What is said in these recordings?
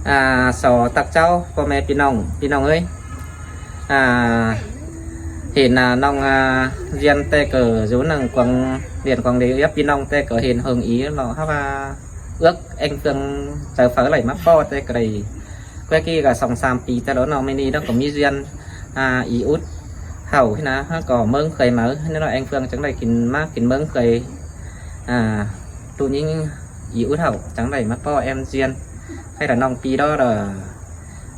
ອ່າ ສອ ຕັກເຈົ້າ ພໍ່ແມ່ພີ່ນ້ອງ ພີ່ນ້ອງເອີຍ ອ່າ ເຫັນ ອ່າ ນ້ອງ ອ່າ ຮຽນແຕ່ເກີດຢູ່ໜຶ່ງກວາງ ຮຽນກວາງເດ ອຽບພີ່ນ້ອງແຕ່ເກີດເຫັນເຫິງອີເນາະ ເຮົາວ່າເອືອກແອງເຟືອງ ເຈົ້າເຝີໄຫຼມາປໍແຕ່ໄກ ກວ່າກີ້ກໍສອງສາມປີແຕ່ລະເນາະ ມື້ນີ້ເນາະກໍມີຮຽນ ອ່າ ອີອຸດເຮົາຫັ້ນນະ ເຮົາກໍເມືອງເຄີຍມາເນາະ ແອງເຟືອງຈັ່ງໄດ້ກິນ ມາກິນເມືອງເຄີຍ ອ່າ ຕູຍິງ ອີອຸດເຮົາຈັ່ງໄດ້ມາປໍແອມຮຽນ ໃຫ້ລະນ້ອງປີດອລະ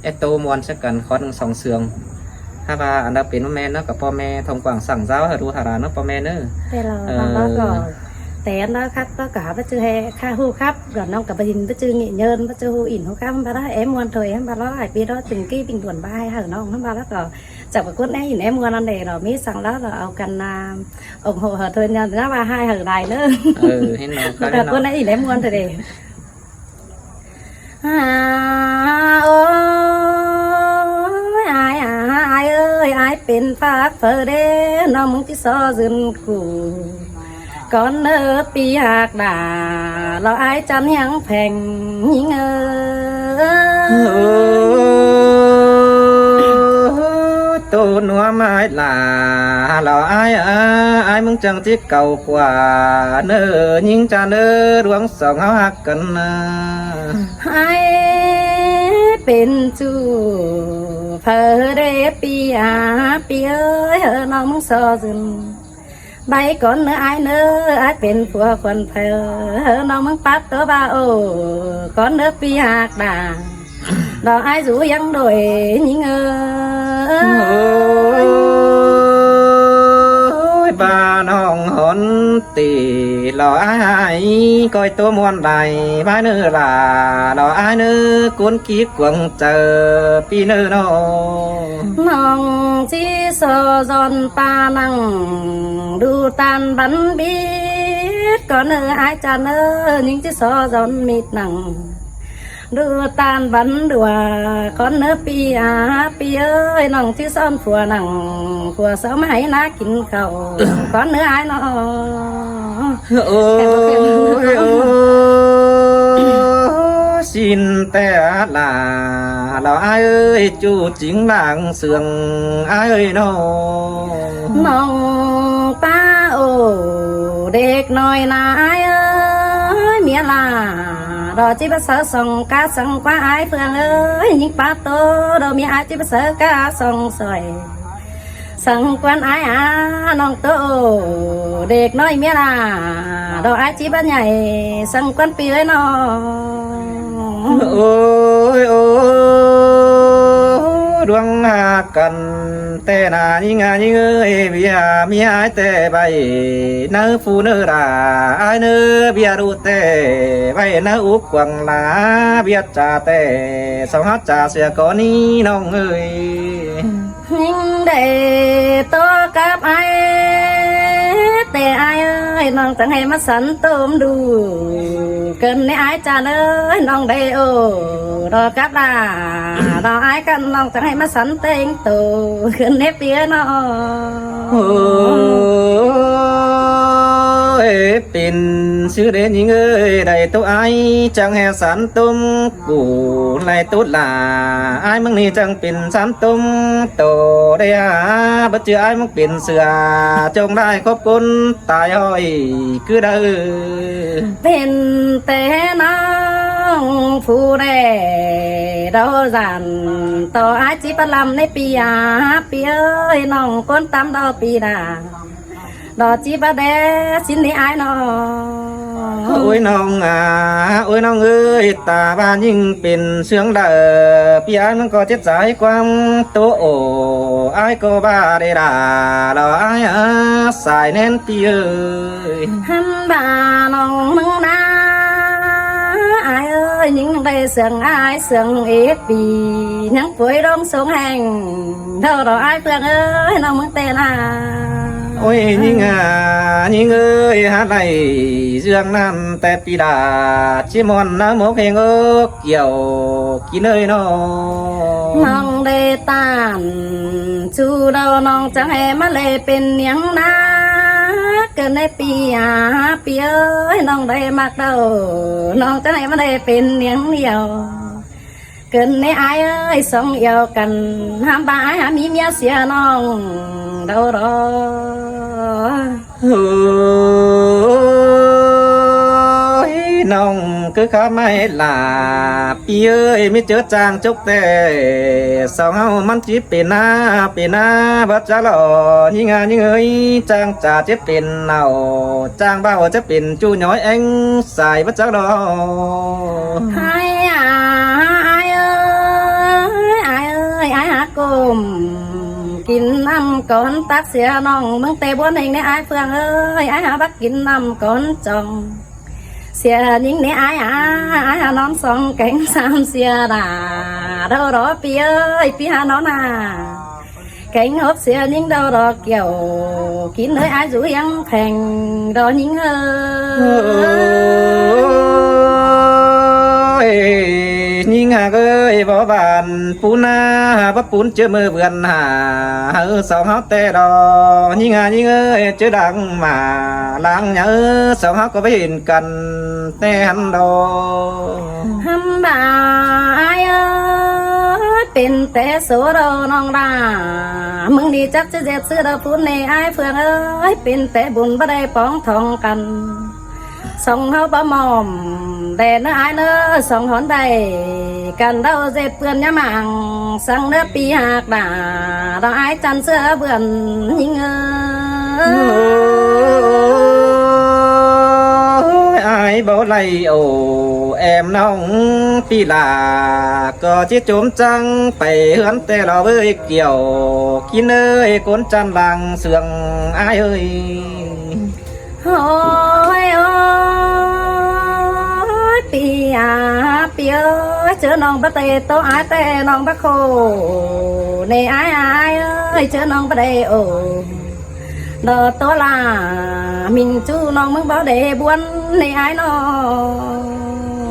ແອດໂຕມ່ວນຊະກັນ ຂໍໜຶ່ງສອງເຊື່ອງ ຖ້າວ່າອັນດາເປັນບໍ່ແມ່ນເນາະ ກໍພໍ່ແມ່ທ້ອງກວ້າງສ້າງຢາວ ຫາລູກຫາຫຼານເນາະ ພໍ່ແມ່ເນີ ແຕ່ລະ ເອີ ບາງລາວກໍ ແຕ່ອັນລາວຄັບ ລາວກໍຫາບໍ່ຈື່ໃຫ້ຂ້າຮູ້ຄັບ ກໍນ້ອງກໍບໍ່ຍິນບໍ່ຈື່ງິເຍີນ ບໍ່ຈື່ຮູ້ອິນຮູ້ຄຳ ບາລາແອມມ່ວນໂທຍ ບາລາໃຫ້ປີດອລ ຈຶ່ງກີ້ປິງດ່ວນບາໃຫ້ເຮົານ້ອງ ບາລາກໍ ຈັກວ່າຄົນແອອີແນມວນນັ້ນເດເນາະ ມີສັງລາວລາວເອົາກັນນາ ອົງໂຫເຮີເທີນຍານວ່າຮ້າຍເຮີຫຼາຍເດີ ເອີ ເຫັນເນາະ ຄົນແອອີແນມວນເດີ ອາ ໂອ້ຍ ອ້າຍ ອ້າຍເອີຍ ອ້າຍເປັນຝາກເຝີເດ້ ນ້ອງມຶງຊິຊໍຢືນກູ ກ່ອນເດີປີຫາກດາ ລາວອ້າຍຈັນຫຽງແພງຍິງເອີຍ ໂອ້ ໂຕໜວມອ້າຍຫຼ້າ ລາວອ້າຍ ອ້າຍມຶງຈັ່ງຊິເກົ່າກວ່າເນີ ຍິງຈັນເອີ ດວງສອງເຮົາຮັກກັນນາ ອ້າຍເປັນຊູ້ເຝີເດ້ ປີອາ ປີເອີຍ ນ້ອງມຶງຊໍຢືນ ໄດ້ກ່ອນເນີອ້າຍເນີ ອ້າຍເປັນຜົວຂວັນເຜີ ນ້ອງມຶງປັດໂຕບາໂອ ກ່ອນເນີປີຫາກດາ ດອກອ້າຍຢູ່ຍັງໂດຍຍິງເອີຍ ໂອ້ຍ ບານ້ອງຫອນຕີ ລອອ້າຍກ້ອຍໂຕມ່ວນໄດ້ ບາເນີຫຼ້າ ລອອ້າຍເນີ ກົນກີກວາງເຈີ ປີເນີນ້ອງ ນ້ອງຊິຊໍຢອນປານັ່ງ ດູຕານບັນບິດ ກ່ອນເນີອ້າຍຈັນເນີ ຍິງຊິຊໍຢອນມິດນັ່ງ ດູຕານບັນດົວ ກ່ອນເນີປີອາ ປີເອີຍ ນ້ອງຊິສອນຜົວນັ່ງ ຜົວເຊົາມາໃຫ້ນາກິນເຂົ້າ ກ່ອນເນີອ້າຍນ້ອງ ໂອ້ຍ ໂອ້ຍ ຊິນແຕ່ອາດຫຼ້າ ລາວອ້າຍເອີຍ ຈູ້ຈິງລາງເຊື່ອງ ອ້າຍເອີຍນ້ອງ ນ້ອງປ້າໂອ້ ເດັກນ້ອຍນາອ້າຍເອີຍ ເມຍຫຼ້າ ດອກຈິບປະເສີສອງກາສັງກວາອ້າຍເຟືອງເອີຍ ຍິງປ້າໂຕ ດອກເມຍອ້າຍຈິບປະເສີກາສອງສອຍ ສັງກວນອ້າຍອາ ນ້ອງໂຕ ເດັກນ້ອຍເມຍຫຼ້າ ດອກອ້າຍຈິບໃຫຍ່ ສັງກວນປີເອີຍນ້ອງ ໂອ້ຍ ໂອ້ຍ ດວງຫາກກັນແຕ່ໜ້າ ຍິງອາຍິງເອີຍ ເບຍເມຍອ້າຍແຕ່ໄວ ເນີຜູ້ເນີຫຼ້າ ອ້າຍເນີ ເບຍຮູ້ແຕ່ໄວ ເນີອຸກວາງຫຼ້າ ເບຍຈາແຕ່ ສອງເຮົາຈາເສຍກໍນີ້ນ້ອງເອີຍ ຍິງໄດ້ຕໍ່ກັບອ້າຍ ແຕ່ອ້າຍເອີຍ ນ້ອງຈັ່ງໃຫ້ມາສັນຕົມດູ ເກີນໃນອ້າຍຈາເອີຍ ນ້ອງໄດ້ໂອ້ ດອກກັບຫຼ້າ ດອກອ້າຍກັນ ນ້ອງຈັ່ງໃຫ້ມາສັນແຕ່ງໂຕ ເກີນໃນປີເອີຍນ້ອງ ໂອ້ຍ ເປັນຊື່ເດຍິງເອີຍ ໄດ້ໂຕອ້າຍ ຈັ່ງໃຫ້ສັນຕົມ ກູໄລຕຸດຫຼ້າ ອ້າຍມຶງນີ້ຈັ່ງເປັນສັນຕົມໂຕ ໄດ້ຫາບໍ່ຈື່ອ້າຍມຶງເປັນເສືອ ຈົ່ງໄດ້ຄົບຄົນຕາຍຫ້ອຍຄືເດີ ເປັນແຕ່ນ້ອງຜູ້ແລ ດອກຈັນ ຕໍ່ອ້າຍຈິບປະລຳໃນປີອາ ປີເອີຍ ນ້ອງກົນຕຳດອກປີດາ ດອກຈິບປະແດຊິນນີ້ອ້າຍນ້ອງ ໂອ້ຍນ້ອງອາ ໂອ້ຍນ້ອງເອີຍ ຕາບ້ານຍິງເປັນເຊື່ອງເດີ ປີອ້າຍມັນກໍເຈັບໃຈກວາງໂຕໂອ ອ້າຍກໍບ້າໄດ້ດາ ລອອ້າຍອາ ສາຍແໜ້ນປີເອີຍ ຫັ້ນບ້ານ້ອງມຶງນາ ອ້າຍເອີຍ ຍິງໄດ້ເຊື່ອງອ້າຍເຊື່ອງເອກປີ ຍັງປ່ວຍລົງຊົງແຮງ ເທົ່າດອກອ້າຍເຟືອງເອີຍ ນ້ອງເມືອງແຕ່ນາ ໂອ້ຍ ຍິງອາ ຍິງເອີຍ ຫາໄດ້ເລື່ອງນັ້ນແຕ່ປີດາ ຊິມ່ອນນະໝົກແຮງເອີກ ກ່ຽວກິນເອີຍນ້ອງ ນ້ອງໄດ້ຕ້ານຊູເຫຼົ່າ ນ້ອງຈັ່ງໃຫ້ມາແລເປັນຫຍັງນາ ເກີນໃນປີຫາ ປີເອີຍ ນ້ອງໄດ້ມັກເຈົ້າ ນ້ອງຈະໃຫ້ມັນໄດ້ເປັນນຽງດຽວ ເກີນໃນອ້າຍເອີຍ ສອງອຽວກັນ ຫ້າມວ່າອ້າຍຫາມີເມຍເສຍ ນ້ອງເດົາລໍ. ໂອ້ຍ ນ້ອງຄືຄາໄມ້ຫຼ້າ ປີເອີຍ ມີເຈີຈ້າງຈົກແຕ່ ສອງເຮົາມັນຈິເປັນນາ ເປັນນາ ບໍ່ຈັກຫຼໍ່ ຍິງອາຍິງເອີຍ ຈ້າງຈາເຈັດເປັນເອົາ ຈ້າງເບົາຈະເປັນຈູ້ຍ້ອຍແອງສາຍ ບໍ່ຈັກຫຼໍ່. ອ້າຍອາ ອ້າຍເອີຍ ອ້າຍເອີຍ ອ້າຍຫາກົ້ມ ກິນນ້ຳກ່ອນຕັກເສຍ ນ້ອງເບິ່ງແຕ່ບ່ອນເອງແດ່ ອ້າຍເຟືອງເອີຍ ອ້າຍຫາບັກກິນນ້ຳກ່ອນຈອງ ເສຍຍິງເນ ອ້າຍອາ ອ້າຍຫານອນສອງແກງສາມເສຍດາ ເດົາລໍ ປີເອີຍ ປີຫານອນຫາ ແກງຫົກເສຍຍິງ ເດົາລໍ ກ່ຽວກິນເອີຍ ອ້າຍຢູ່ຫຍັງແພງ ດອຍິງເອີຍ. ໂອ້ຍ ຍິງຫາກເອີຍ ບໍ່ບານປູນນາ ບໍ່ປູນເຈີມືເບືອນຫາ ເຮົາສອງເຮົາແຕ່ດອ ຍິງຫາຍິງເອີຍ ເຈີດັງໝາລາງຫຍັງ ເອີ ສອງເຮົາກໍໄປເຫັນກັນແຕ່ຫັ້ນດອ. ຮຳບາອ້າຍເອີຍ ເປັນແຕ່ໂສດອນ້ອງຫຼ້າ ມຶງນີ້ຈັກຊິເຈັດຊື່ດອ ພູນເນ ອ້າຍເຟືອງເອີຍ ເປັນແຕ່ບຸນບໍ່ໄດ້ປອງທອງກັນ ສອງເຮົາບໍ່ໝອມແດ່ເນີ ອ້າຍເນີ ສອງຫອນໄດ້ກັນເດົາເຈັບເປື້ອນຍາມາງ ສັງເນີ ປີຫາກດາ ດອອ້າຍຈັນເສືອເບືອນຍິງເອີຍ. ໂອ້ຍ ອ້າຍບໍ່ໄດ້ໂອ້ແອມນ້ອງປີຫຼ້າ ກໍຊິຈົມຈັງໄປເຮືອນແຕ່ລະເວີຍ ກ່ຽວກິນເອີຍ ຄົນຈັນຫຼັງເຊື່ອງອ້າຍເອີຍ. ໂອ້ຍ ໂອ້ຍ ປີອາ ປີເອີຍ ເຈີນ້ອງບໍ່ໄດ້ໂຕອາ ແຕ່ນ້ອງບໍ່ໂຄເນ ອ້າຍ ອ້າຍເອີຍ ເຈີນ້ອງບໍ່ໄດ້ໂອ ດອໂຕລາ ມິງຈູນ້ອງມຶງບໍ່ໄດ້ບວນເນ ອ້າຍນ້ອ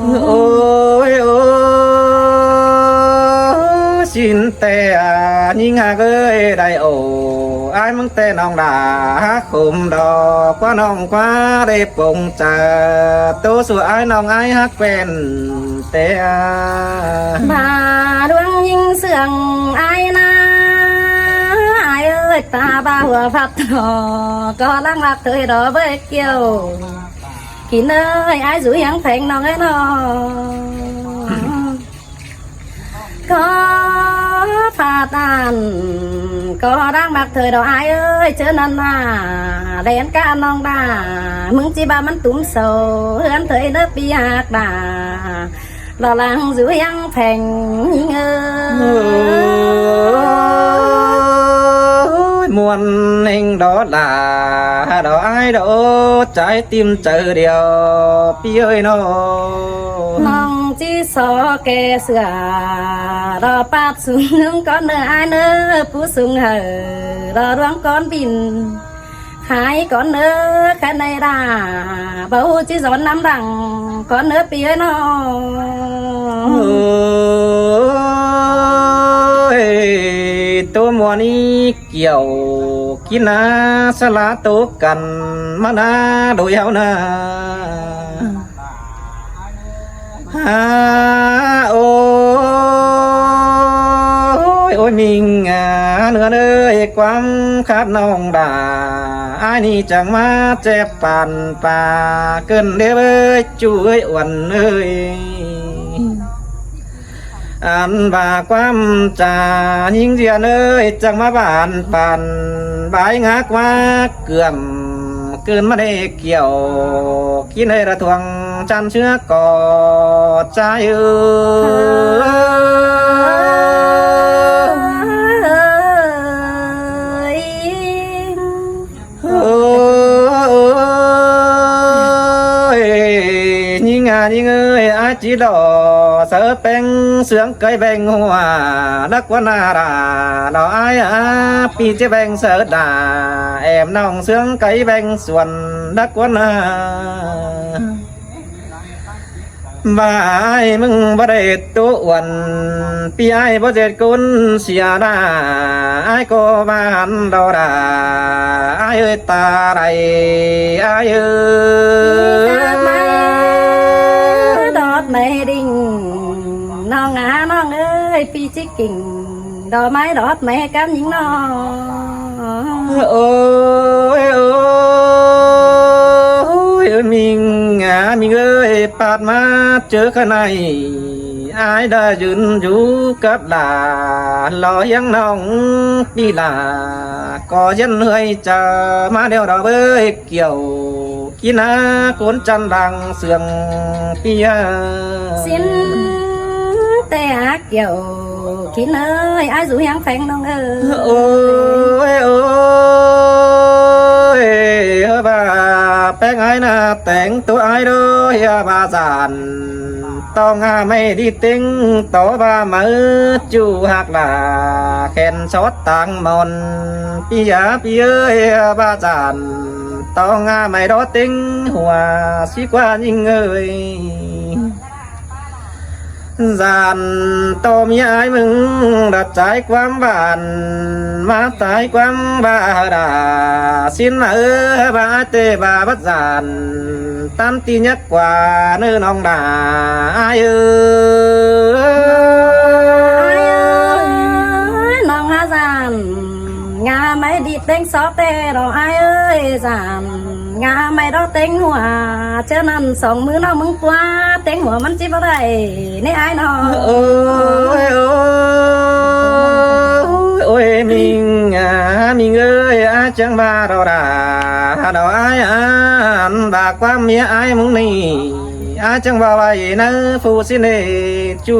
ງ. ໂອ້ຍ ໂອ້ຍ ຊິນແຕ່ອາ ຍິງຫາກເອີຍ ໄດ້ໂອ ອ້າຍມຶງແຕ່ນ້ອງດາ ຫາຄົມດອກ ກວ່ານ້ອງກວ່າໄດ້ປົງຈາ ໂຕສູ່ອ້າຍນ້ອງອ້າຍຮັກແວ່ນແຕ່ອາ ບາດວງຍິງເຊື່ອງອ້າຍນາ ອ້າຍເອີຍ ຕາບາຫົວພັດດອ ກໍລັງລັກເທີຍດອເບີດກ່ຽວ ກິນເອີຍ ອ້າຍສູ່ຫຍັງແພງນ້ອງເອີຍນ້ອງ. ກໍພາດອັນ ກໍດັງບັກເທີຍດອກ ອ້າຍເອີຍ ເຈີນັ້ນນາ ແລ່ນການ້ອງດາ ມຶງຈິບາມັນຕຸ້ມໂຊ ເຮືອນເທີຍເດີ ປີຫາກດາ ລອຫຼັງຢູ່ຍັງແພງຍິງເອີຍ. ໂອ້ຍ ມ່ວນເຮງດອຫຼ້າ ດອອ້າຍດອ ໃຈຕິ່ມໃຈດຽວ ປີເອີຍນ້ອງ ນ້ອງ ຈີ່ສໍແກ່ເສືອ ດອປາດສູງນຸງກ່ອນເນີ ອ້າຍເນີ ປູສູງເຫີ ດອດວງກ່ອນບິນ ຂາຍກ່ອນເນີ ແຄ່ໃນດາ ເບົາຈີ່ສອນນຳຫຼັງ ກ່ອນເນີ ປີເອີຍນ້ອງ. ໂອ້ຍ ໂຕມົວນີ້ ກ່ຽວກິນນາ ສະຫຼາໂຕກັນມານາ ໂດຍເຮົານາ ຫາ ໂອ້ຍ ໂອ້ຍ ມິງອາ ເໜືອເອີຍ ຄວາມຄາດນ້ອງດາ ອ້າຍນີ້ຈັ່ງມາແຈບປານປາ ເກີນເດີເອີຍ ຈູເອີຍ ອວນເອີຍ. ອັນວ່າຄວາມຈາຍິງເຈຍນເອີຍ ຈັ່ງມາບານປັນ ບາຍງາກວ່າເກືອມ ເກີນມາໄດ້ກ່ຽວ ກິນເອີຍລະທວງຈັນເຊື້ອກໍຈາຍເອີຍ. ໂອ້ຍ ຍິງອາຍິງເອີຍ ອາຈິຫຼໍ່ ເສີແປງເຊື່ອງໄກແບ່ງຫົວ ລະກວນອາລາ ລອອາຍອາ ປີຈະແບ່ງເສີດາ ແອມນ້ອງເຊື່ອງໄກແບ່ງສວນ ລະກວນອາ ວ່າອ້າຍມຶງບໍ່ໄດ້ໂຕອ້ວນ ພີ່ອ້າຍບໍ່ເຈັດຄົນເສຍໜ້າ ອ້າຍກໍວ່າຫັ້ນດອກດາ ອ້າຍເອີຍຕາໄດ ອ້າຍເອີຍ. ດອດໄມ້ດິງ ນ້ອງອາ ນ້ອງເອີຍ ພີ່ຈິກກິງ ດອກໄມ້ດອດໄມ້ກັນຍິງນ້ອງ. ໂອ້ຍ ໂອ້ຍ ມິງອາ ມິງເອີຍ ປາດມາເຈີຂ້າໃນ ອ້າຍໄດ້ຢືນຢູ່ກັບຫຼ້າ ລໍຮຽງນ້ອງປີຫຼ້າ ກໍຢັນເຮືອຍຈາມາແລ້ວດອກເອີຍ ກ່ຽວຂີ້ນາ ຄົນຈັນຫຼັງເຊື່ອງເປີຍ ສິນແຕ່ຫາກ ກ່ຽວຂີ້ເນີຍ ອ້າຍຢູ່ຮຽງແພງນ້ອງເອີຍ. ໂອ້ຍ ໂອ້ຍ ເຮີບາແປ້ງອ້າຍນາ ແຕ່ງໂຕອ້າຍໂດຍເຮີບາສານ ຕ້ອງຫາໄມ້ດີເຕັງ ຕໍ່ບາເມີຈູຮັກຫຼ້າ ແຂນຊອດຕາງໝອນ ປີຫາປີເອີຍ ເຮີບາສານ ຕ້ອງຫາໄມ້ດໍເຕັງ ຫົວສີກວ່າຍິງເອີຍ. ສານຕໍ່ເມຍອ້າຍມຶງ ດັດຈາຍຄວາມຫວານ ມາຕາຍຄວາມບາດາ ສິນມາເອີບາເຕບາບັດສານ ຕັນຕິຍັກກວ່າເນີນ້ອງດາ ອ້າຍເອີຍ. ນ້ອງຫາສານ ງາໄມ້ດີເຕັງຊອບແຕ່ດອກອ້າຍເອີຍ ສານ ງາໄມ້ດອກເຕັງຫົວ ເທື່ອນັ້ນສອງມືນ້ອງມຶງປວາເຕັງຫົວມັນຊິບໍ່ໄດ້ເນອ້າຍນ້ອງ. ໂອ້ຍ ໂອ້ຍ ໂອ້ຍ ມິງອາ ມິງເອີຍ ອ້າຍຈັ່ງວ່າດອກດາ ດອກອ້າຍອັນວ່າຄວາມເມຍອ້າຍມຶງນີ້ ອ້າຍຈັ່ງວ່າໄວ້ໃນຜູ້ສິເນຈູ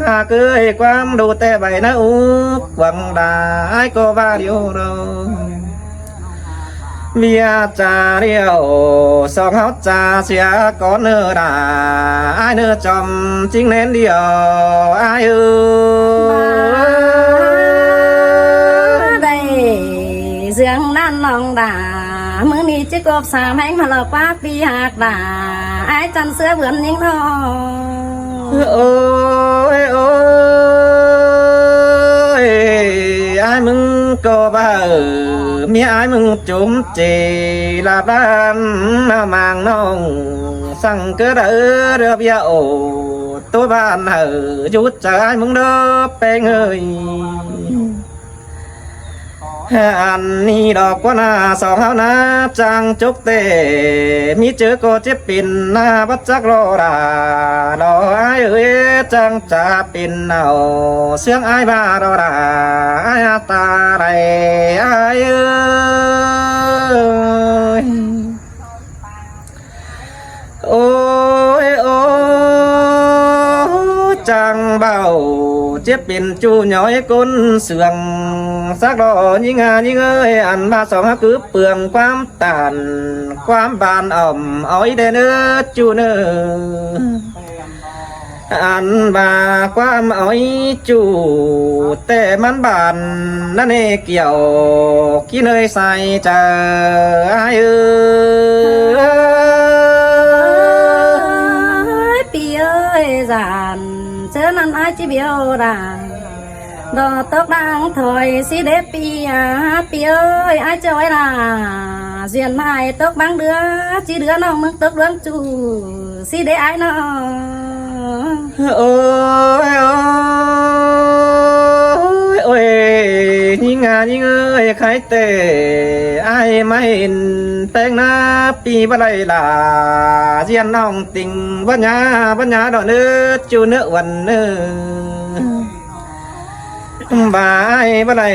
ຫາກເອີຍຄວາມດູແຕ່ໃບໜ້າອົກຫວັງດາ ອ້າຍກໍວ່າດຽວດອກ ເວຍຈາດຽວ ສອງເຮົາຈາເສຍກ່ອນເນີດາ ອ້າຍເນີຈອມຈິງແໜ້ນດຽວ ອ້າຍເອີຍ. ໄດ້ເຊື່ອງນັ້ນນ້ອງດາ ມື້ນີ້ຈິກອບສາແມງມາຫຼອກວ່າປີຫາກດາ ອ້າຍຈັນເສືອເບືອນຍິງນ້ອງ. ໂອ້ຍ ໂອ້ຍ ອ້າຍມຶງກໍວ່າເອີ ເມຍອ້າຍມຶງຈົມເຈລາບລານນາມາງນ້ອງ ສັງເກີດເອີເດືອບຢາໂອ ໂຕບ້ານເອີ ຢຸດໃຈອ້າຍມຶງເດີແປ້ງເອີຍ. ອັນນີ້ດອກກວ່າໜ້າສອງເຮົານາ ຈັ່ງຈົກແຕ່ ມີເຈີກໍເຈັບເປັນນາ ບັດຈັກລໍດາ ລໍອ້າຍເອີຍ ຈັ່ງຈະເປັນເອົາ ເຊື່ອງອ້າຍບາລໍດາ ອ້າຍຕາໄດ ອ້າຍເອີຍ. ໂອ້ຍ ໂອ້ຍ ຈັ່ງເບົາ ເຈັບເປັນຈູ້ຍ້ອຍກົ້ນເຊື່ອງ ສັກລໍຍິງອາຍິງເອີຍ ອັນວ່າສອງຫາຄືເປືອງຄວາມຕານ ຄວາມບານອ່ອມ ເອົາອີແດ່ເນີຈູ້ເນີ ອັນວ່າຄວາມເອົາອີຈູ້ ແຕ່ມັນບານນັ້ນເອ ກ່ຽວຂີ້ເນີຍໃສ່ເຈີອ້າຍເອີຍ. ປີເອີຍ ສານເຈີນັ້ນອ້າຍຈິບຽວດາ ດອກຕົກດັງຖອຍຊິເດປີອາ ປີເອີຍ ອ້າຍເຈົ້າໄອ້ລາ ສຽນມາຍຕົກບັງເດືອ ຈິເດືອນ້ອງເມືອງຕົກດວງຈູ້ ຊິເດອ້າຍນ້ອງ. ໂອ້ຍ ໂອ້ຍ ໂອ້ຍ ຍິງອາຍິງເອີຍ ໄຄແຕ່ອ້າຍມາເຫັນແປ້ງນາ ປີບໍ່ໄດ້ລາ ສຽນນ້ອງຕິງ ບັນຍາ ບັນຍາດອກເນີ ຈູ້ເນີອວນເນີ ບາຍບໍ່ໄດ້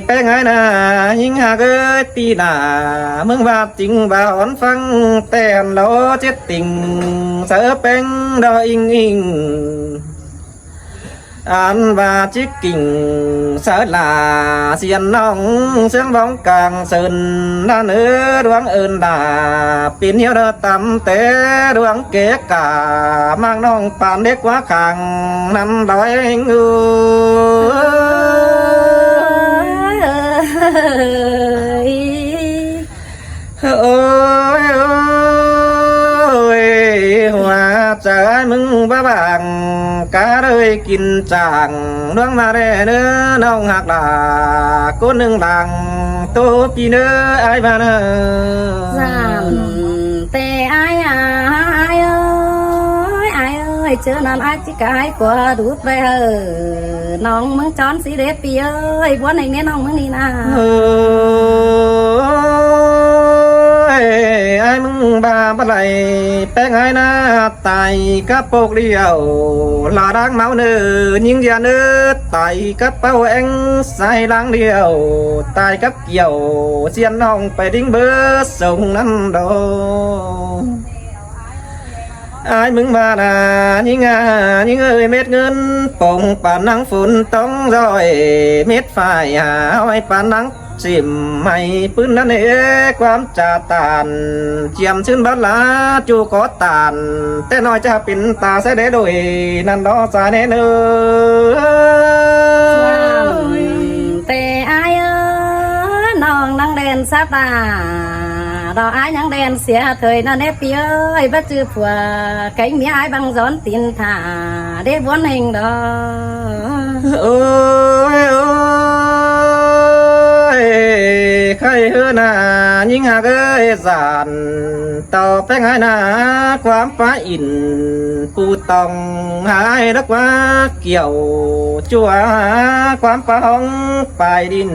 ແປ້ງອ້າຍນາ ຍິງຫາກເອີຍ ປີໜ້າ ມຶງວ່າຈິງວ່າອ່ອນ ຟັງແຕ່ອັນລໍເຈັດຕິງ ສະເອີແປ້ງດອກອິງອິງ ອັນວ່າຈິກກິງ ສະຫຼາ ສຽນນ້ອງ ເຊືອງບ້ອງກາງເຊີນ ນາເນີດວງເອີ້ນດາ ເປັນຮຽວດາ ຕຳແຕ່ດວງແກກາ ມັກນ້ອງປານເດັກກວ່າຂ້າງນຳດອຍເອີຍ. ໂອ້ຍ ໂອ້ຍ ຫົວ ຈາຍມຶງບໍ່ຫວັງ ກະເລີຍກິນຈາງ ລວງມາແດ່ເນີ ນ້ອງຮັກຫຼ້າ ຄົນໜຶ່ງຫຼັງ ໂຕປີເນີ ອ້າຍມາເນີ. ສາມ ແຕ່ອ້າຍ ອ້າຍເອີຍ ອ້າຍເອີຍ ເຈີນັ້ນອ້າຍຊິກາຍກວ່າດູດໄປເຮີ ນ້ອງເມືອງຈອນສີເດດປີເອີຍ ບວນໃຫ້ແນ່ນ້ອງເມືອງນີ້ນາ. ເອີຍ ອ້າຍມຶງບາບໍ່ໄຫຼ ແປ້ງອ້າຍນາ ຕາຍກັບໂປກລ້ຽວ ລາດາງເມົາເນີ ຍິງຢາເນີ ຕາຍກັບເປົ້າແອງ ສາຍລາງລ້ຽວ ຕາຍກັບກ່ຽວ ຊຽນນ້ອງໄປດິງເບີ ສົ່ງນຳດອກ. ອ້າຍມຶງວ່ານາ ຍິງອາ ຍິງເອີຍ ເມັດເງິນ ປົງປານໜັງຝົນຕ້ອງຮ້ອຍ ເມັດຝ້າຍຫາຫ້ອຍປານໜັງ ຊິມໃຫ້ປືນນັ້ນເອ ຄວາມຈາຕານ ຈຽມຊື່ນບັດລາ ຈູ່ກໍຕານ ແຕ່ນ້ອຍຈະເປັນຕາໃສໄດ້ໂດຍ ນັ້ນດອກສາແນ່ເນີ. ແຕ່ອ້າຍເອີຍ ນ້ອງນັ່ງແດນສາຕາ ດອກອ້າຍຍັງແດນເສຍເທີຍນັ້ນເດ້ ປີເອີຍ ບໍ່ຈື່ຜົວ ໄກ່ເມຍອ້າຍບັງສອນຕີນຖ້າ ໄດ້ບວນແຫ່ງດອກ. ໂອ້ຍ ໂອ້ຍ ໄຂ່ເຮີນາ ຍິງຫາກເອີຍສານ ຕໍ່ແປ້ງອ້າຍນາ ຄວາມປາອິນ ປູຕ້ອງຫາຍດອກວ່າກ່ຽວ ຈົວຄວາມປາຫ້ອງປາຍດິນ.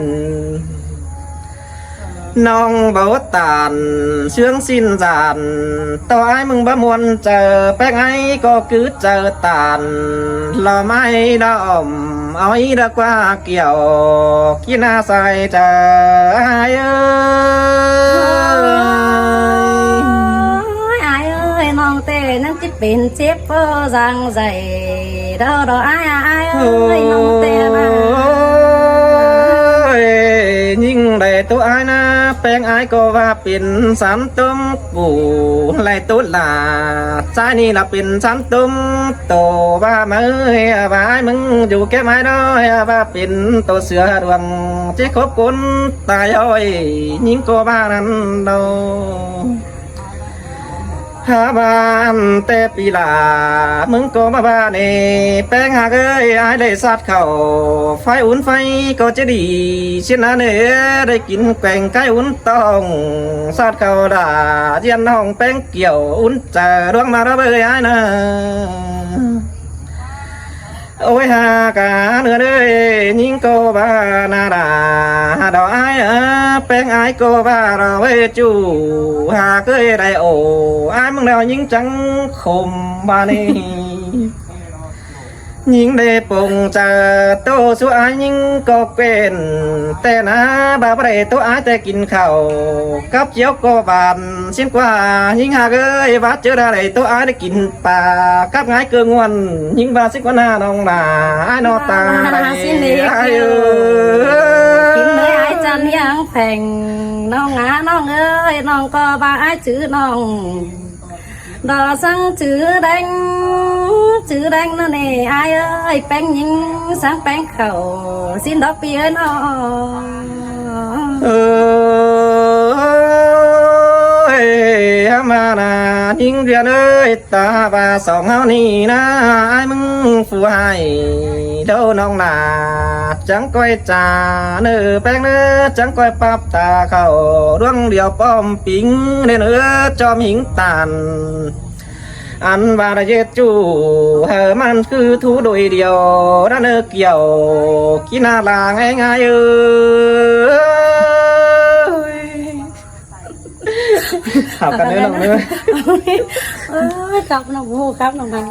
ນ້ອງບໍ່ຕານເຊື່ອງຊິນສານ ຕໍ່ອ້າຍມຶງບໍ່ມ່ວນໃຈ ແປ້ງອ້າຍກໍຄືເຈີຕານ ລອມອ້າຍດອມ ເອົາອີດກວ່າກ່ຽວ ກິນອາໄສເຈີອ້າຍເອີຍ. ໂອ້ຍ ອ້າຍເອີຍ ນ້ອງແຕ່ຍັງຊິເປັນເຈັບບໍ່ສັງໃສ ດອກ ດອກອ້າຍ ອ້າຍເອີຍ ນ້ອງແຕ່ນະ. ໂອ້ຍ ຍິງໄດ້ໂຕອ້າຍນະ ແປ້ງອ້າຍກໍວ່າເປັນສາມຕົມ ກູໄລ່ໂຕຫຼາ ຊາຍນີ້ລະເປັນສາມຕົມ ໂຕວ່າເມີຍວ່າອ້າຍ ມຶງຢູ່ແກ້ມອ້າຍນ້ອຍ ວ່າເປັນໂຕເສືອດວງ ຊິຄົບຄົນຕາຍໂອ້ຍ ຍິງກໍວ່ານັ້ນດອກ. ຫາບ້ານແຕ່ປີຫຼາ ມຶງກໍມາບ້ານເອ ແປ້ງຫາກເອີຍ ອ້າຍໄດ້ສາດເຂົ້າ ໄຟອຸ່ນໄຟກໍຈະດີ ຊິນນາເນ ໄດ້ກິນແກງໄກ່ອຸ່ນຕ້ອງ ສາດເຂົ້າດາ ຢ້ຽນນ້ອງແປ້ງກ່ຽວ ອຸ່ນຈາລວງມາລະເບີຍອ້າຍນາ. ໂອ້ຍ ຫາກາເນເອີຍ ຍິງກໍວ່ານາດາ ດອກອ້າຍເອີຍ ແປ້ງອ້າຍກໍວ່າລະເວີຍຈູ ຫາກເອີຍໄດ້ໂອ ອ້າຍມຶງແລ້ວຍິງຈັງຄົມບາດນີ້ ຍິງໄດ້ປົງຈາໂຕສູ່ອ້າຍຍິງກໍເກນ ແຕ່ນາບາບໄດ້ໂຕອ້າຍແຕ່ກິນເຂົ້າ ກັບຈຽວກໍຫວານ ຊິນກວ່າຍິງຫາກເອີຍ ວ່າເຈີດາໄດ້ໂຕອ້າຍໄດ້ກິນ ປາກັບງາຍເກີງວນ ຍິງວ່າຊິກວ່າໜ້ານ້ອງຫຼ້າ ອ້າຍນອຕາໄດ້ ຊິເນ ອ້າຍເອີຍ ກິນເນ ອ້າຍຈັນຍັງແພງ ນ້ອງຫານ້ອງເອີຍ ນ້ອງກໍວ່າອ້າຍຈື່ນ້ອງ ດອກສັງຈື່ແດງ ຈື່ແດງນະເນ ອ້າຍເອີຍ ແປ້ງຍິງສັງແປ້ງເຂົ້າ ຊິນດອກປີເອີຍນ້ອງ. ເອີຍ ມານາຍິງເດືອນເອີຍ ຕາວ່າສອງເຮົານີ້ນາ ອ້າຍມຶງຜູ້ໃຫ້ເດີນ້ອງນາ ຈັ່ງກ້ອຍຈາເນີແປ້ງເນີ ຈັ່ງກ້ອຍປັບຕາເຂົ້າ ດວງດຽວປ້ອມປິງເດີເນີ ຈອມຫິງຕານ ອັນວ່າລະເຢັດຈູ ເຮີມັນຄືທູໂດຍດຽວ ນະເນີກ່ຽວ ກິນນາລາງແອງອາຍເອີຍ. ຂາບກັນເດີນ້ອງເດີ ເອີຍ ຂາບນ້ອງ ໂອ້ ຂາບນ້ອງນາງ.